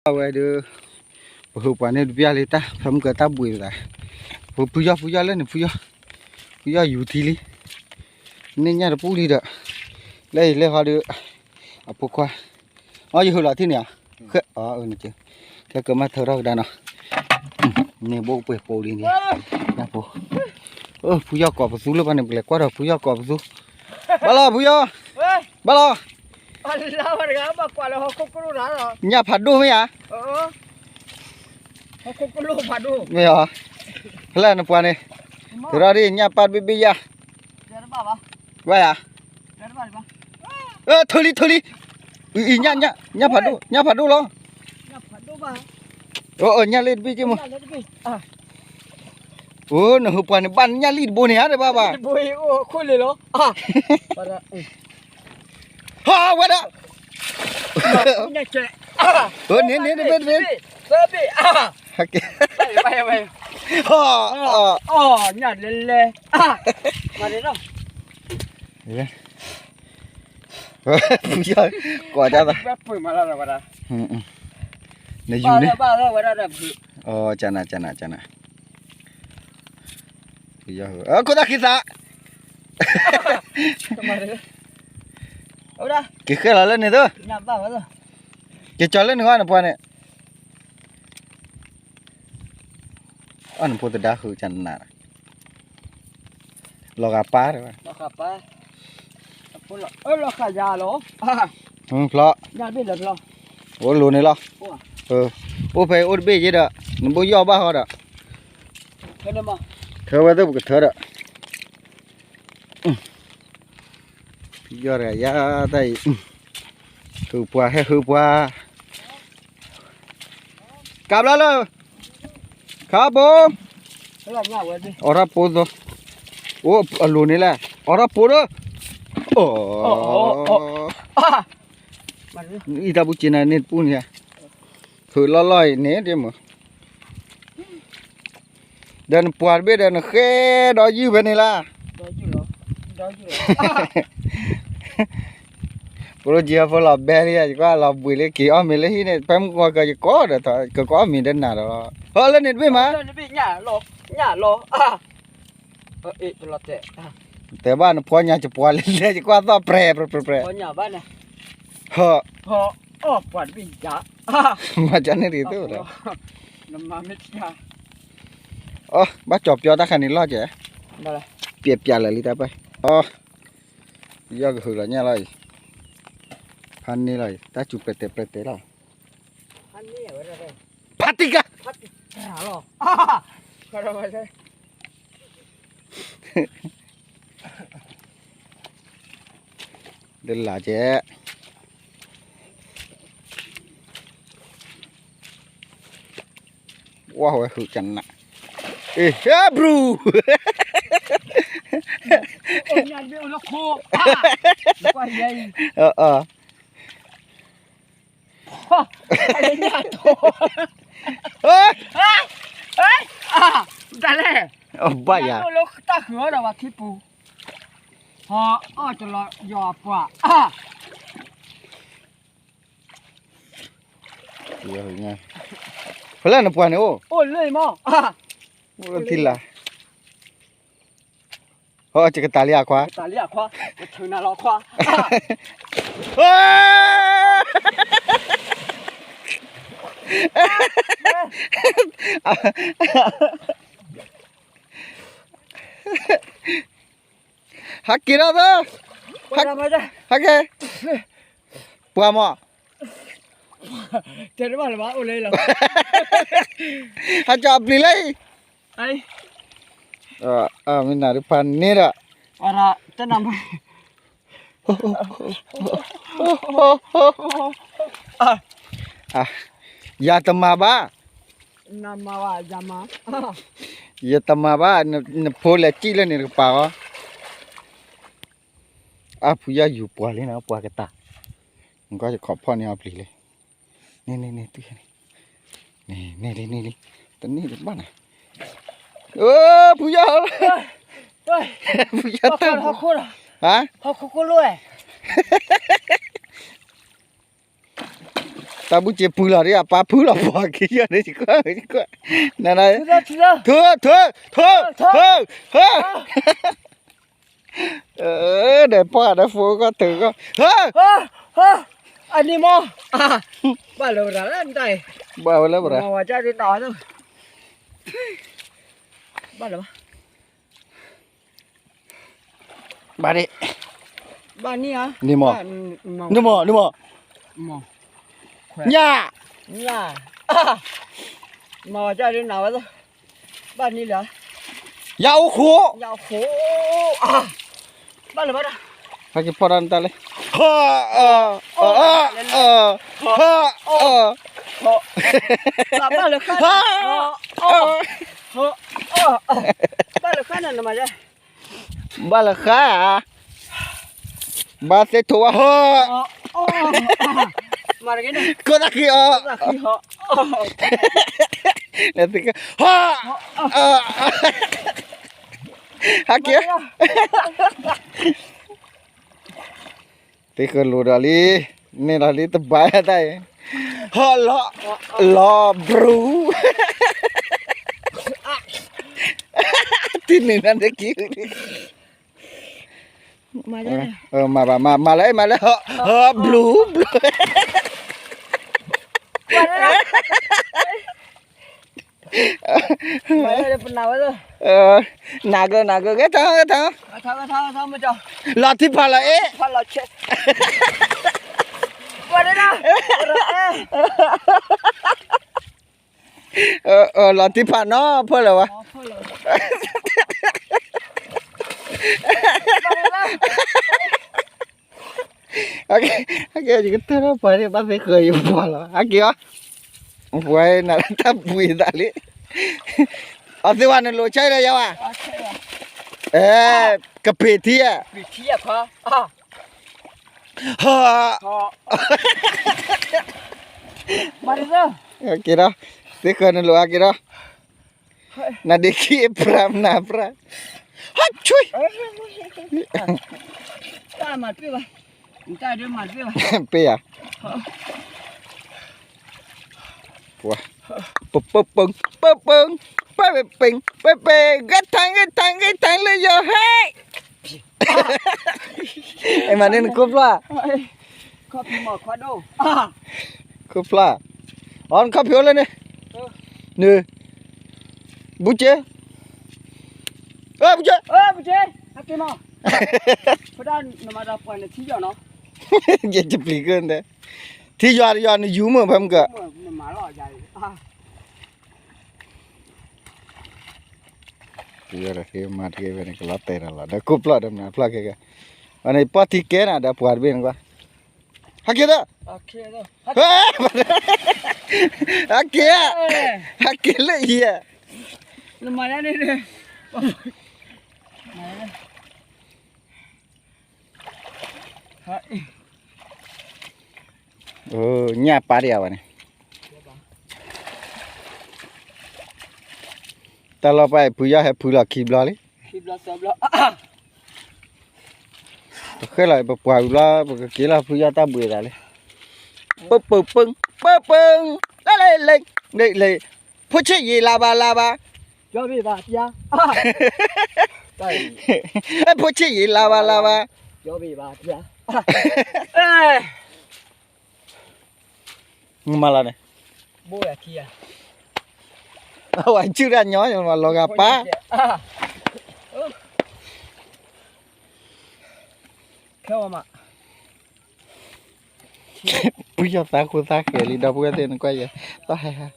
အဝဲဒုး ပဟုးပှၤန့ၣ်တဘျီလံတၢ် ဖဲမုၢ်ကတၢ်ဘှံးသး, ဖုယီၢ် ဖုယီၢ်လၢန့ၣ် ဖုယီၢ်, ဖုယီၢ်ယူၤထံလံ, န့ၢ်ညၣ်တပူၤလံဒီး, လၢအံၤလဲၤဃီဒုး, အဖိခွါ, အီ ယဟုးလီၤထံၣ်န့ၣ်ဧါ, ခဲကမၣ်ထၢထီၣ်ကဒါနီၤ, န့ၣ်ဘိပှဲၤပိာ်လံန့ၣ်, ညၣ်ဖိ, ဖုယီၢ်ကိးပသူလၢပှၤန့ၣ် ပကလဲၤကွၢ်ဒီးဖုယီၢ်ကိးပသူ, ဘၣ်လီၤဖုယီၢ်, ဘၣ်လီၤ ညၣ်ဖးဒိၣ်မ့ၢ်ဧါ, မ့ၢ်ဧါ, ဖဲလၢနပှၤန့ၣ်, တရၣ်ဒ်ညၣ်ပၢ်တဘ့ၣ်ဘ့ၣ်ယါ, ဘၣ်ယါ, ထုးလံ ထုးလံ, ညၣ်ဖးဒိၣ် ညၣ်ဖးဒိၣ်လီၤ, ညၣ်လ့ၣ်တဘ့ၣ်က့မး, အိ နဟုးပှၤန့ၣ် ဘၣ်ညၣ်လံၣ်တဘိန့ၣ်ဧါ တဘၣ်ဘၣ်, ဟီဝဲဒၣ်, န့ၣ်န့ၣ် တဘ့ၣ်တဘ့ၣ်, ဟီ, ညၣ်လဲၤလဲၤ, ဖုယီၢ်, ကိးတၢ်သး, နယူၤန့ၣ်, ကနၤ ကနၤ ကနၤ, ခိၣ်သၣ်ခံသး, က့ၤဃဲလီၤလၢန့ၣ်သိး, က့ၤကၠီၤလၢန့ၣ်ဃီနပှၤန့ၣ်, အီၣ်နဖိသဒါဃုကနၤ, လီၤဂာ်ပၢ်, ဖျီ, အိၣ်လိၤန့ၣ်လီၤ, အိၣ်ဖဲအိၣ်တဘ့ၣ်ယဲဒီး, နဘိယီၢ်ဘၣ်ဃီဒီး, ထၢဝဲသိးပကထၢဒီး, ဖုယီၢ်တဂၤယါတၢ်အံၤ, ဟုးပှၤဟဲဟုးပှၤ, ကးဘျါလၢ, ခါပိ, အိးထီၣ်ပိသိး, အိၣ်အလိၤန့ၣ်လဲၣ်, အိးထီၣ်ပိဒီး, အိၣ်, အံၤတၢ်ပူၤစ့နၤန့ၣ်တပူၤန့ၣ်, ဟုးလီၢ်လီၢ်အံၤန့ၣ်ဒ်မ့ၢ် ဒီးနပှၤတဘ့ၣ်ဒီးနဃဲဒီးယုၢ်ဖဲန့ၣ်လၢ, ပရိကၠံဖိလီၤဘဲလံ ယကွၢ်လီၤဘှံးလၢက့ၤအီၣ်မ့ၤလၢဟံၣ်န့ၣ် ဖဲမုၢ်ကီၢ်ကယကိးဒီး ကကအီၣ်မ့ၤဒီးနၤဒီး, ဟီလၢန့ၣ်တဘ့ၣ်မး, တဲဘၣ်နဖီညါကပှၤလဲၤလဲၤ ယကွၢ်သီၣ်ပြဲၤပြဲၤပြဲၤပြဲၤ, ဟီ, မၤကန့ၣ်တဂ့ၤသိးဒီး, ဘၣ်ကၠီၤပျီတၢ်ခါန့ၣ်လီၢ်ကဲ, ပျဲးပျဲးလၢာ်လံတၢ်ပၢၢ်, ယီၢ်ကဟုးလီၤညၣ်လီၤအံၤ, ဖးန့ၢ်လီၤအံၤ တၢ်စူၤပျဲၤတဲာ်ပျဲၤတဲာ်လီၤ, ဖးတံၢ်ကါ လၢလၢကဲ, ဝါဝဲဟုးကနၣ်, အ့ ဟဲဘြူၤ, တၢ်လဲၣ်, ဘၣ်ယၤ, တၢ်ဃုာ်အီၤဒီးဝဲခံပူၤ, ဟီ, အီၣ်တလီၤယွၤပှၤ, ဖဲလဲၣ်နပှၤန့ၣ်အိၣ်, အိၣ်လၢမး, အိၣ်လၢထံလာ်, ဟီ, ကကတၢ်လံအခွါ, ကတၢ်လံအခွါ, ကထုးနၤလီၤခွါ, ဟးက့ၤထီၣ်သၢ, ဟးက့ၤ, ပှၤမး, တဲတဘၣ်လၢၤဘၣ် အိၣ်လၢလီၤ, ဟးကၠီအပျံၤလၢအံၤ, မ့ၢ်နၤဒုးဖးန့ၢ်ဒီး, တနၢ်မ, ယၤတမၤဘၣ်, ယတမၤဘၣ်, နဖိလဲၤစံၣ်လၢန့ၣ်တကပၤအီၤ, အါဖုယီၢ်ယူၤပှၤလံနၤ ပှၤကတၢ်, နကွၢ်ယခီၣ်ဖီၣ်န့ၢ်အီၤပျံၤလံ, န့ၣ်န့ၣ်န့ၣ်, တန့ၢ်လံန့ၢ်လံ, တန့ၢ်တဘၣ်နၤ, ဖုယီၢ်, ဖုယီၢ်တၢ်, ဟါ, ဟီၣ်ခိၣ်ခိၣ်လိၣ်ဝဲ ဟဲ, တၢ်ဘူၣ်စ့ပူၤလီၤဒ်အပၢ်ဖုလီၤပှၤခံယီၤန့ၣ် ယကွၢ်ယကွၢ်, နန, ထု, ထု, ထု, ထု, ထု, ထု, ဒီးပှၢ်ဒီးဖိကီၢ်ထုကီၢ်, အန့ၣ်မ့ၢ်, ဘၣ်လၢပရၤလၢတၢ်အံၤ, ဘၣ်ဝဲလၢပရၤ, မၤဝဲကၢ်ဒ်တၢ်အီၤ, ဘၣ်လၢၤဘၣ် ဘၣ်ဒ့ၣ်, ဘၣ်နံၣ်ဧါ, န့ၣ်မး, န့ၣ်မး, န့ၣ်မး, ညၣ်, ညၣ်, မၤဝဲကၢ်ဒ်နၤဝဲလီၤ, ဘၣ်နံၣ်လၢၤ, ညၣ်အိၣ်ဃိ, ညၣ်အိၣ်ဃိ, ဘၣ်လၢၤဘၣ်ဒီး, ဟဲက့ၤဖီၣ်တၢ်နတၢ်လဲၣ်, ဟ, ဟ, ဟ, ဘၣ်လၢၤဃါ, ဘၣ်လၢၤဃါန့ၣ်နမၤ, ဘၣ်လၢၤဃါဧါ, ဘၣ်သ့ၣ်ထိးဝဲဟီ, ကိးတၢ်ဃံအီၤ, ဟီ, ဟးက့ၤ, သ့ၣ်ဃၢၤလိာ်ဒီးလံ, န့ၣ်ဒီးလံတဘၣ်တၢ်အံၤ, ဟီလီၤ, လီၤဘြူၤ, တနံၤနၤတကံၢ်, မၤဘၣ်, မၤလၢ မၤလၢ ဟီ, ဟီဘြူၤ, ဘြူၤ, နၤကၢ နၤကၢ ဂဲၤထီၣ် ဂဲၤထီၣ်, လီၤထံဖးလီၤအ့ၣ်, လီၤထံဖးနီၤဖၢၣ်လၢၤဝဲ, ဟဲက့ၤ ယကတၢၢ်ထီၣ်ပှၤန့ၣ် ဘၣ်သ့ၣ်ဃၢၤယပှၤလီၤ ဟဲက့ၤအီၤ, ပှၤနတၢ်ပှ့ၤသးလံ, အီသ့ၣ်ဝဲနလိာ်ဆၢလၢယၤဝဲ, အဲ, ကပ့ၤထံဧါ, ဟး, က့ၤဒီး, သ့ၣ်ဃၢၤနလိာ်ဟဲက့ၤဒီး, နဒ့ခံအပြၢ်နၢ်ပြၢ်, ဟးဆွံ, ပ့ၢ်ယၤ, ပပပပပပပပပပပ, ဂဲၤထၢၣ် ဂဲၤထၢၣ် ဂဲၤထၢၣ်လၢယဟဲ, အဲမၤန့ၣ်နခိၣ်ဖျီၣ်, ခိၣ်ဖျီၣ်, အီနခီၣ်ဖံးအိၣ်လၢန့ၣ်, န့ၣ်, ဘူက့, ဘူက့, ဘူက့, ဟဲက့ၤမး, ဖဒၣ်နမၤတၢ်ပှၤန့ၣ်ထံယီၤနီၤ, ယတပျံၤကၢၢ်န့ၣ်, ထံယီၤတယီၤနယူၤမုၢ်ဖဲမုၢ်ကၢၢ် မၤတဂ့ၤဝဲန့ၣ် ကလီၤတဲာ်ဒီးလီၤ ဒီးခိၣ်ဖျီၣ်ဒီးမနုၤဖျီၣ်ခဲကဲ, အန့ၣ်ပီၢ်ထံကဲနၤဒီးပှၤတဘ့ၣ်န့ၣ်ကွၢ်, ဟဲက့ၤဒီး, ဟဲက့ၤ, ဟဲက့ၤလၢအံၤဧါ, လၢမၤဒၣ်န့ၣ်, ညၣ်ပာ်ဒံးဧါဝဲန့ၣ်, တၢ်လီၢ်ပာ်အံၤဖုယီၢ်ဟဲဖုလီၤခံဘျီလံ, ပဃဲလီၤပပှၤဝံၤလီၤ ပကက့ၤလီၤဖုယီၢ်တၢ်ဘှံးသးလံ, ပပပပပပ, လၢလၢလၢ, လၢလၢ, ဖိဆ့ၣ်ယံၤလါဘါလါဘါ, ဖိဆ့ၣ်ယံၤလါဘါလါဘါ, မၤလီၤန့ၣ်, ဝဲဆူၣ်တၢ်ညီလီၤဂာ်ပၢ်, ဖုယီၢ်သးဃိသးဃဲၤလံ ဒီပုၢ်ဝဲၢ်သ့ၣ်နကွၢ်ယဲ, သးဟဲဟး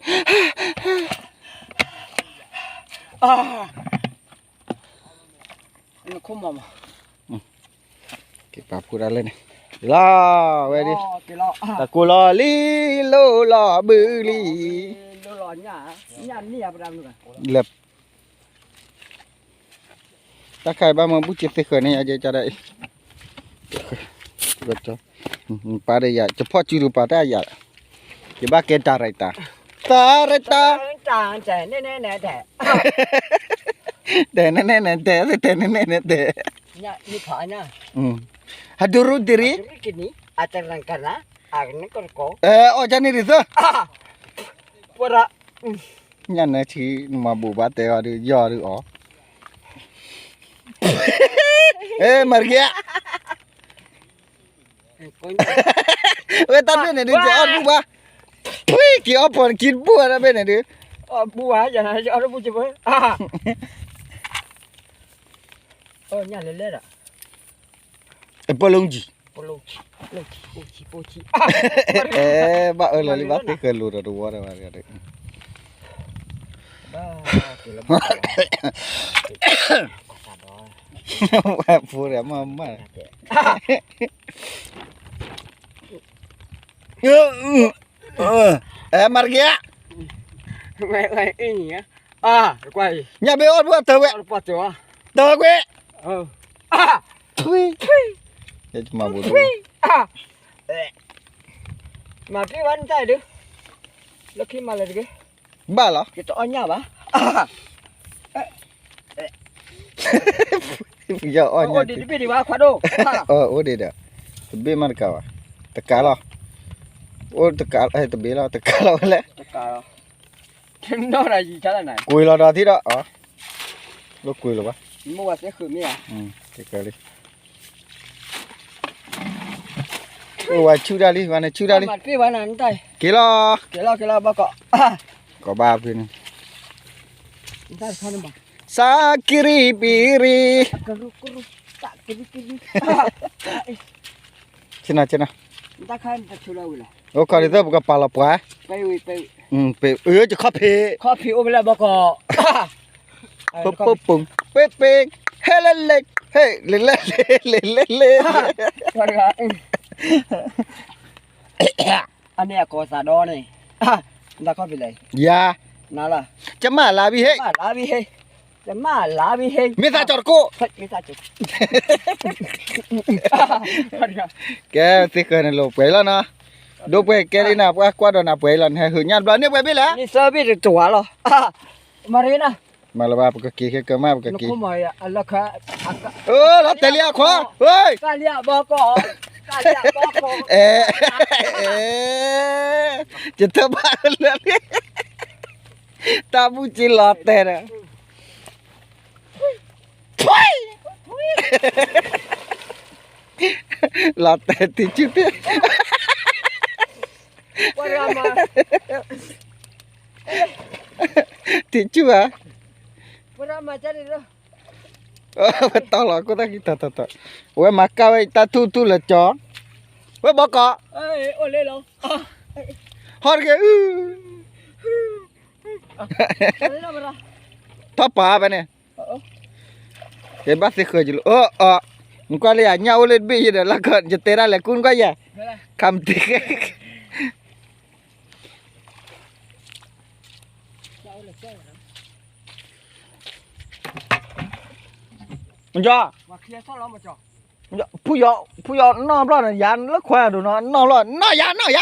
က့ၤပာ်ဖှိၣ်ဒၣ်လဲၣ်န့ၣ်, လီၤဝဲဒၣ်, တၢ်ကိၢ်လီၤလံ, လိၣ်လီၤဘုလံ, လဲၤ တၢ်ခါအံၤဘၣ်မ့ၢ်ဘူၣ်စ့သ့ၣ်ဃၢၤန့ၣ် ယကဒၣ်အံၤ, ပာ်ဒီးယၤ ယဖီၣ်စုဒုးပာ်တၢ်ယၤ, ယဘၣ်ကဲ director, director, တဲနဲနဲနဲတဲ တဲနဲနဲနဲတဲ, ဟဒူရူဒံရံ, ကနံၤ အတရံၤကရံၤ အဲ အီၣ်ကန့ၣ်ဒ်သိး, ပှၤဒၣ်, ညၣ်နၢဆံ နမၤဘူၣ်ဘၣ်တဲအီၤဒုး ယီၢ်ဒုးအီၤ, အဲ မၤတက့ၢ်, ဝဲတၢ်ဘ့ၣ်န့ၣ်ဒုး ကအီၣ်တဘူၣ်ဘၣ်, ထွံၣ် က့ၤအီၣ်ဖီၣ်တခံတဘူၣ်ဝဲတၢ်ဘ့ၣ်န့ၣ်ဒုး, အီၣ်ဘူၣ်ဘၣ် ယၤနၤ ယအီၣ်တဘူၣ်က့ၤဘၣ်, အီၣ်ညၣ်လဲၤလဲၤဒီး အပလီၢ်ကံ, အဲ ဘၣ်အၢလီၤလံ ဘၣ်သ့ၣ်ဃၢၤလိာ်ဒီးတဝီဒီးဘၣ်ဒီး, ဝဲဖိဒီးမၤမၤ, အဲ မၤတက့ၢ်, ညၣ်ဘ့ၣ်အီၣ်တဘူၣ်တၢ်ဝဲ, တၢ်ဝဲကွံာ်, ထွံၣ်, မၤဘူၣ်တဘူၣ်, မၤပျံၤဝဲနတၢ်အံၤဒုး, လၢခံမၤလၢတဂ့ၤ, ဘၣ်လီၤ, ယတအီၣ်ညၣ်ဘၣ်, ယအီၣ်ညၣ်, အိၣ်ဒံးတဘ့ၣ်ဒံးဘၣ်ခွါဒိၣ်, အိၣ်ဒံးဒီး, တဘ့ၣ်မးတကးဘၣ်, တကးလီၤ, အိၣ်တကး, တဘ့ၣ်လီၤ တကးလီၤဝဲလဲၣ်, ကွံာ်လီၤဒီးထံဒီး, လိၣ်ကွံာ်လီၤဘၣ်, လံ ဝဲဆူၣ်တၢ်လံ ဝဲန့ၣ်ဆူၣ်တၢ်လံ, က့ၤလီၤ, က့ၤလီၤ, က့ၤလီၤ, က့ၤလီၤဘၣ်ကီး, ကီးဘၣ်ဖဲန့ၣ်, စၤကရံပံရံ, ဆ့ၣ်နီၤ, ဆ့ၣ်နီၤ, အိၣ်ခီဒ်သိးပကပာ်လီၤပှၤ, ယခီၣ်ဖံး, ပပူၤ, ပပူၤ, ပ့ပ့, ဟဲလဲလဲ, ဟဲလဲလဲ, လဲလဲလဲ, အန့ၣ်အကီၢ်သးဒီးန့ၣ်, ယၤ, နလၢ, ကမၣ်လါဘံဟ့ၣ်, ကမၣ်လါဘံဟ့ၣ်, မ့ၢ်သးကၠီၤတကိး, ကဲသ့ၣ်ဃၢၤန့ၣ်လိာ်ပှဲၤလီၤနီၤ, ဒိပှဲၤကဲလံနၤ ပှၤကွၢ်ဒီးနၤပှဲၤလီၤ နဟဲဟုးညၣ်တဘျီန့ၣ်ပှဲၤဘ့ၣ်လဲၣ်, မၤလၢၤဘၣ် ပကက့ၤခဲကမၣ် ပကက့ၤ, လီၤတဲာ်လံအခွါ, အဲ, ယတဘၣ်လၢာ်လံ, တၢ်ဘူၣ်က့လီၤတဲာ်ဒီး, လီၤတဲာ်တံၤဆူၣ်တ့ၢ်, တံၤဆူၣ်ဧါ, ဝဲတီလီၤ ကိၣ်တၢ်ခံတီတီတီ, ဝဲမၤကၢ်ဝဲတၢ်ထူၣ်ထူၣ်လၢကၠီ, ဝဲဘီကီး, ဟီၣ်တဂ့ၤ, ထီၣ်ပာ်ဖဲန့ၣ်, ယဘၣ်သ့ၣ်ဃၢၤယလီၤ, နကွၢ်လၢယညၣ်အိၣ်လၢတဘ့ၣ်ယဒီး လၢကယတဲဒၣ်လဲာ်ကူနကွၢ်ယၤ, ခါမတံၤဃဲ, မကီ, ဖုယီၤ, ဖုယီၤနီၢ်ဘျီန့ၣ် ယၤလၢခွဲးဒိၣ်နီၤ နီၢ်ဘျီန့ၣ် ယၤနီၢ်ယၤ,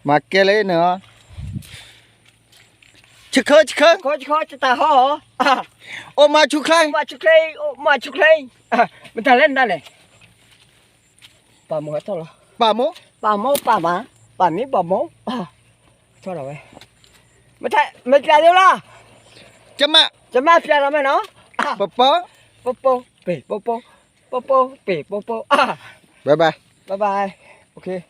မၤကဲလၢန့ၣ်, ဆၢခၢ ဆၢခၢ, အိၣ်မးဆူၣ်ချ့, မတၤလဲၣ်နလဲၣ်, ပာ်မိၢ်ဟဲထီၣ်လီၤ, ပာ်မိၢ်, ပာ်မိၢ် ပာ်မး, ပာ်မံ ပာ်မိၢ်, ထီၣ်လီၤဝဲ, မ့ၢ်ပျးသ့လီၤ, ကမၣ်, ကမၣ်ပျးလီၤမ့ၢ်နီၤ, ပပီ, ပပီ, ပ့ၤပပီ, ပပီ, ပ့ၤပပီ, bye bye, bye bye, okay.